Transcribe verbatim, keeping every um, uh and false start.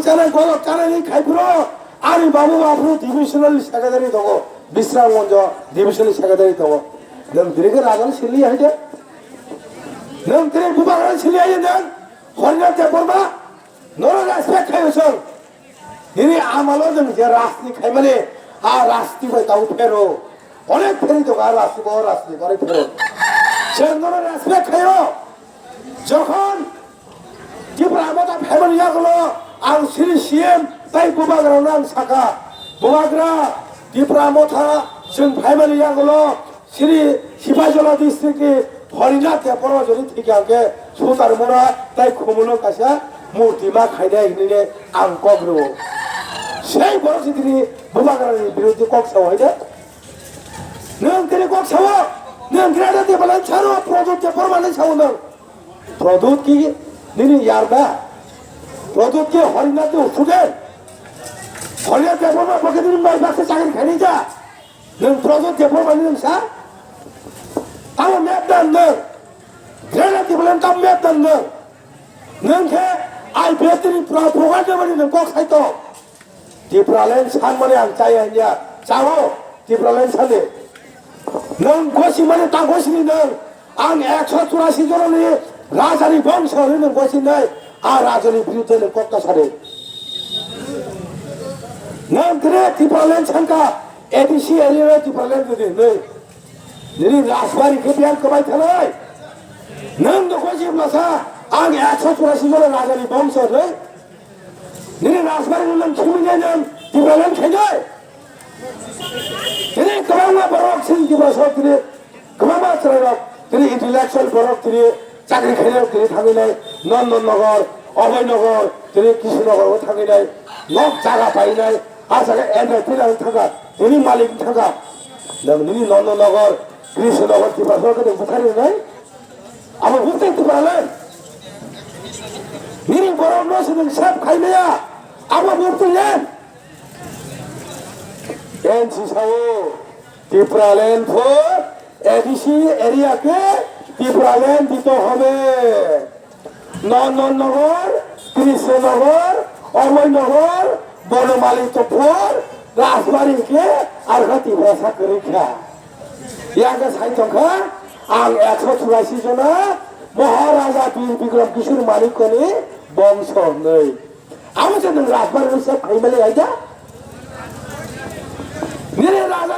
chanai, golok chanai ni khai phuru ani babu baphuru divisional secretary tongo, Bisramganj divisional secretary tongo. Nwng tini khe raja ni sili hai de. Nwng tini bubagra ni sili hai de. Horina Debbarma, nono respect khai usung. Nini amalo nwng je rajni khaimani, a rajni bai tabuk phero. Onek pheri tongo a rajni, bo rajni, onek phero. Chwng nono respect khaio. Jokhon Tipra Motha phaimani yagulo ang siri C M tai bubagrano ang saka, bubagra Tipra Motha chwng phaimani yagulo Sri Sipahijala district ni Horinath Debbarma jodi thikya hwnkhe Sutar Mura tai Khumulo kaisa murti ma khainai hinwi ang kok rwo. Sei borok si tini bubagrani biruddhe kok sao hai de. Nwng tini kok sao, nwng Greater Tipraland saro Pradyot Debbarma ni sao nwng. Pradyot ki nini yar da? Pradyot ki Horinath ni student? Horinath Debbarma bo khe nini mai baksa chakri khainai da? Nwng Pradyot Debbarma ni nwng sa? Tamo map dan nwng? Greater Tipraland tamo map dan nwng? Nwng khe I P F T ni pro-, program ni nwng kok sai tong. Tipraland sanmani ang chaya hinya, chao Tipraland sani. Nwng gosimani ta gosini nwng, ang ekso churasi jononi rajani bongso hwnwi nwng gosinai, a rajani biruddhe nwng kok ta sadi. Nwng kre Tipraland sanka, A D C area Tipraland gede nwng. Nini Rajbari khe biyang kwbai thanai. Nwng do gosi blasa, ang ekso churasi jona rajani bongso hwnwi. Nini Rajbari nwng khimwi nai nwng Tipraland khainai. Tini kwbangma borok chini Tiprasa tini kwbangma chwrairok tini intellectual borok tini chakri khainai tini thangwi nai Nandan Nagar, Abhay Nagar, tini Krishna Nagar o thangwi nai nok jaga painai a jaga N I P nang thangkha tini malik thangkha. Nang nini Nandan Nagar, Krishna Nagar Tiprasa khe buthari nai. Abo buktui Tipraland. Nini borok no se nwng save khai maya. Abo buktui len. N C sao Tipraland pho A D C area ke Tipraland dito hobe. Nandan Nagar, Krishna Nagar, Abhay Nagar, Bonamali Tophor, Rajbari ke arha Tiprasa kwrwi kha. Yaga sai tongkha, ang ekso churaisi jona Maharaja Bir Bikram Kishore Manikya ni bongso hwnwi. Amo se nwng Rajbari no se phaimali aida? Nini Raja